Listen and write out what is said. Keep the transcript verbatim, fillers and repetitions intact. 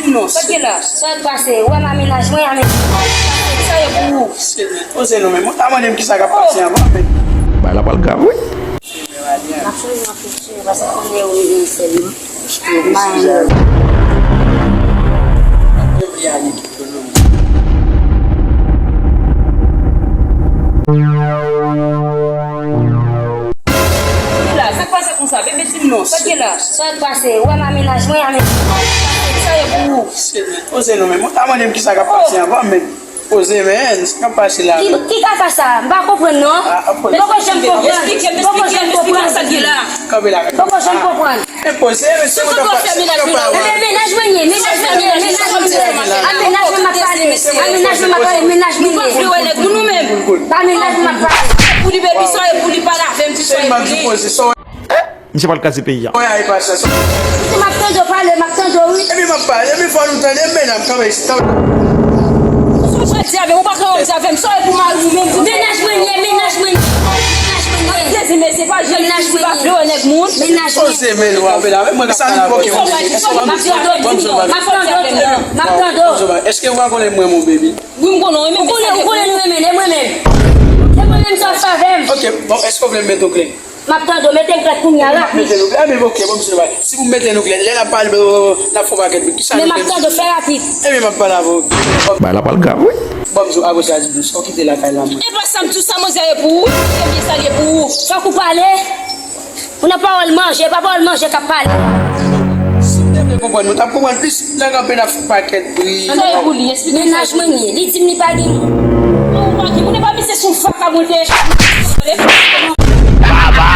Non, sa k gen la? Sa k pase? Ou wè m a mennaj mwen, a mennaj mwen. Sa ye pou ou? Poze non, men mwen ta mande m kisa k ap pase anvan, men. Bagay la pral grav, wi. M ap chanje yon picture, paske kounye a ou vin sèl. Mayo. Sa k pase konsa, bebe, di m non. Sa k gen la? Sa k pase? Ou wè m a mennaj mwen, a mennaj mwen. Sa ye pou ou? Poze non, men mwen ta mande m kisa k ap pase anvan, men. Poze, men, sa k ap pase la? Ki, ki kaka sa? M pa konprann, non. M poko janm konprann. M poko janm konprann. Kanpe la. M poko janm konprann. Enpoze, men se mwen k ap pale. Ebyen, mennaj mwen ye, mennaj mwen ye, mennaj mwen ye. A mennaj mwen m ap pale, a mennaj mwen m ap pale, mennaj mwen ye. Pa mennaj mwen m ap pale. Pou li, baby, sa ye pou li, pale avè m, ti sa ye pou li. Misye pral kraze peyi a. Si m ap tande w pale, m ap tande w, wi. Ebyen, m ap pale, ebyen, fò nou tande, men n ap kanpe isit. Sa w di avè m, ou pa ka di avè m, sa ye pou mari w menm. Mennaj mwen ye, mennaj mwen ye, mennaj mwen ye. Mennaj mwen ye. Mennaj mwen ye. Mennaj mwen ye. Poze men w. Kanpe la, men mwen k ap pale avè w. M ap tande w, m ap tande w. Èske w pa konnen m renmen w, baby? Wi, m konnen w renmen m. Ou konnen, ou konnen nou renmen, e mwen menm. E mwen menm sa w fè avè m. Ok, bon, èske w vle m mete w klè? M ap tande w, mete m klè kounye a, rapid. M ap mete nou klè, men ok, bon, misye bay. Si pou m mete nou klè, lè n ap pale, n ap fè yon pakèt bri. Kisa nou te di? Men m ap tande w, fè rapid. Ebyen, m ap pale avè w. Bagay la pral grav, wi. Bon, m di w, apre sa, di dous, fò w kite lakay la, mwen. E pa sa m di w, sa manzè ye pou ou, ebyen sa l ye pou ou. Fòk ou pale. Ou nan pawòl manje, pa pawòl manje k ap pale. Si w te vle konprann, nou t ap konprann plis. Lè kanpe n ap fè pakèt bri. Sa e pou li, eksplike m sa. Mennaj mwen ye, li di m li pa gen moun. Non, ou pa gen moun, e pa misye sou faka mwen te. Baba!